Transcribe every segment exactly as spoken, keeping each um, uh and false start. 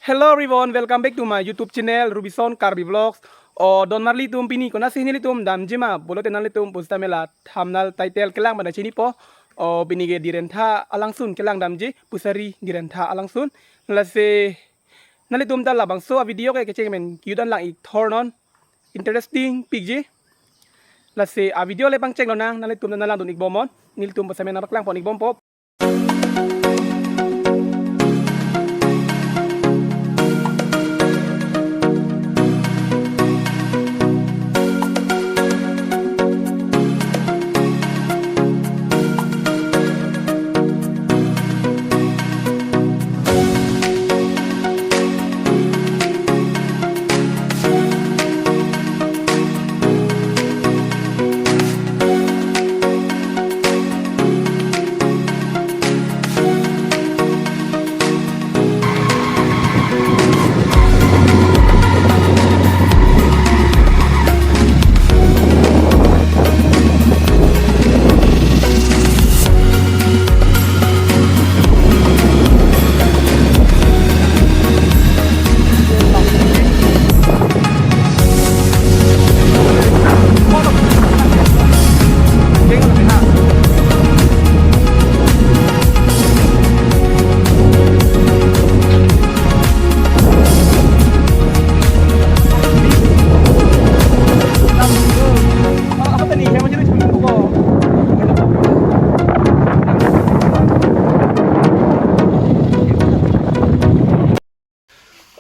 Hello everyone, welcome back to my YouTube channel Rubison Karbi Vlogs. O donmarlitum, pini konatsi nelitum damji ma pulote nanglitum pusitame la thumbnail, title kelang pada chinipo. O pini ke Direntha alangsun kelang damji, Pusari Direntha alangsun. Lasi nanglitum ta labangso a video ke kecheng pen kejut an lang-ik thornon, interesting pikji. Lasi a video le pangcheng lonang, nanglitum ta nanglang dun-ik bomnon, nelitum pusitame nangpaklang pon-ik bompo.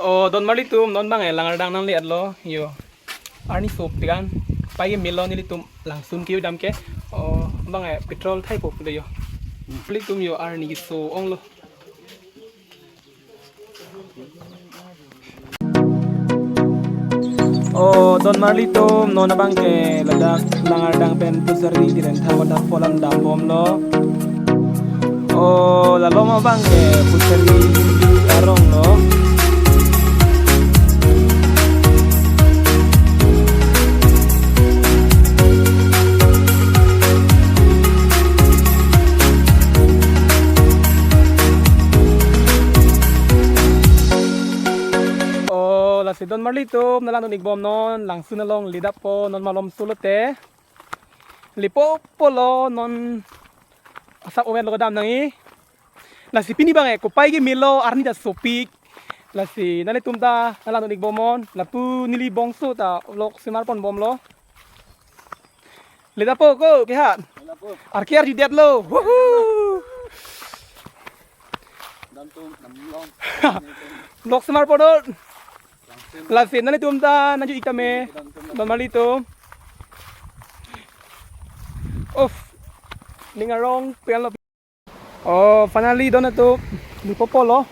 O donmarlitum, non bang e Langardang nangle-etlo yo. Arni sopik an. Pai ke melo nelitum langsun ke-o dam ke. O bang e petrol thaipo pulo yo. Nelitum yo arni so-onglo. O donmarlitum, non abang ke ladak Langardang pen Pusari Direntha waterfall an dambomlo. O lalom abang ke Pusari arong lo. O lasi donmarlitum, nanglang dun-ik bomnon, langsun along ledappo, non malom sulote. Lepo pulo non asap oven lo kedam nangji. Lasi pini bang e kopai ke melo, arni ta sopik. Lasi nanglitum ta nanglang dun-ik bomnon, lapu neli bongso ta vlog semar pon bomlo. Ledappo ko kehat. Ledappo. Arke arjudetlo. Woohoo. Damtum damlong. Vlog semar pon do. Lasi nanglitum ta nangju-ik tame. Damtum. Donmarlitum. Of. Ning arong penlo. O finally don atum, lepo pulo.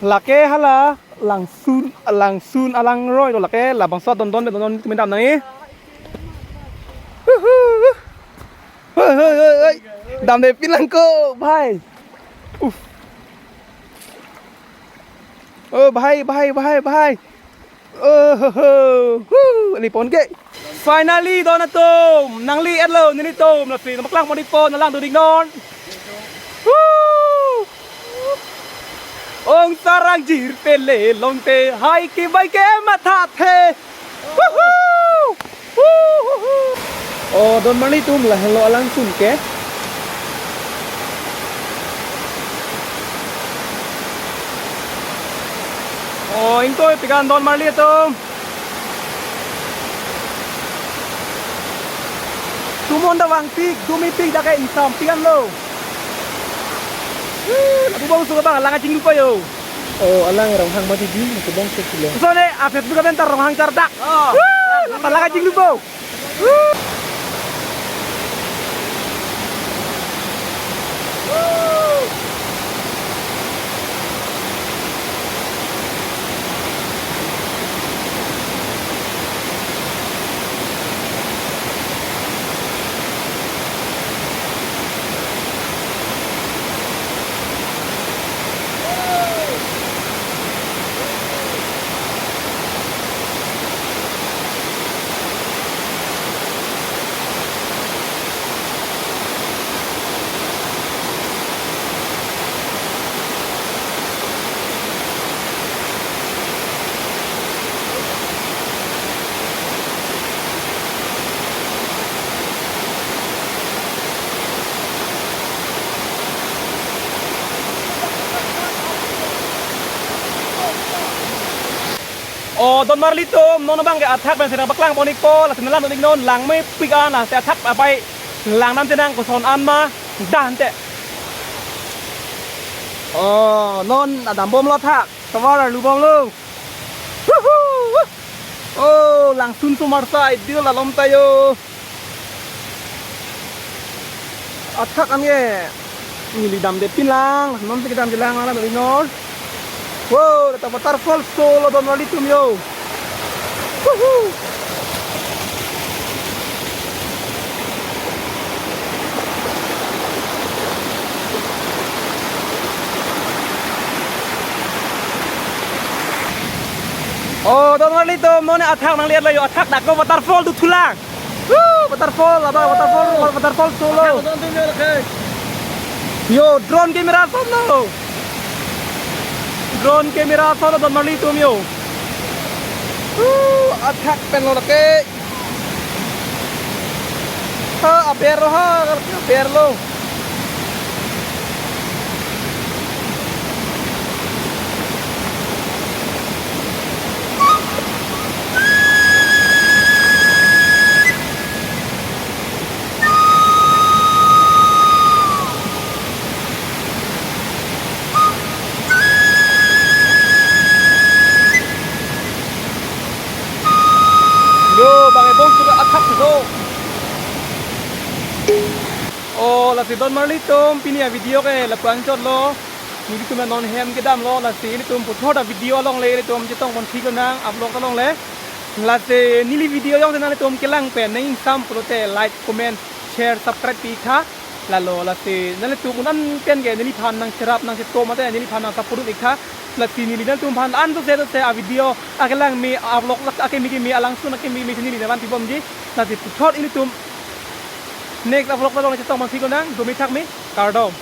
Lake hala langsun, langsun alangroi lo lake, labangso dondon dondon tum dam nangji. Huhu. Hoi, hoi, hoi, hoi. Damde pinlang ko, bhai. Uff. O bhai, bhai, bhai, bhai. Oh, ho, ho. Woo, lepon ke. Finally, don atum, nangle-etlo nelitum, lasi nangpaklang pon-ikpo, nanglang dun-iknon. Woo. Ong sarang jirpele longte, hai kibai ke mathathe. Woohoo. Woohoo. O donmarlitum, lahenlo alangsun ke. O ingkoi pik an donmarlitum. Tumon ta vangpik, dumepik dak ke ingsam pik anlo. Woo, lapu bongso abang alang kachinglupo yo. O alang Ronghang mati di, lapu bongso pulo. Lason ne, a Facebook amen ta Ronghang Chardak. Oh. Woo, lapu alang kachinglupo. O donmarli atum, non abang ke athak pen si nangpaklang pon-ikpo, lasi nanglang-ik non, langmepik an, lasi athak abai langdam si nang koson an ma, dah ante. O, non adam bomlo athak, tovar arlu bomlo. Huhu! O, langsun somar sai, dil alom tayo. Athak an ke neli damde pinlang, non si kedamde lang alam inor. Wow, lata waterfall solo donmarli atum yo. Woohoo! O donmarli atum, non athak nangle-etlo yo, athak dak ko waterfall dothulang. Woo, waterfall, laba waterfall, waterfall solo. Yo, drone camera solo. Drone camera solo donmarli atum yo. Woo, athak penlo lake. Ha, aber lo ha, aber lo. Yo, bang ebong suka athak so. O, lasi donmarli atum, pini avideo ke lapu-an chotlo. Nelitum non hem kedamlo, lasi ilitum puthot avideo along le, ilitum chetong ponthik lonang, upload along le. Lasi neli video jongsi nanglitum kelang pen nang ingsam pulote like, comment, share, subscribe pi-ik tha. Lalo, lasi nanglitum un-an pen ke neliphan nangcherap nangchetom mate neliphan nang support ik tha. Lasi neli nanglitum aphan an to se to se avideo akelang me, upload lak akeme keme, alangsun akeme keme si neli nangvan pibomji. Lasi puthot ilitum next upload along chetong ponthik lonang, dome thakme, kardom.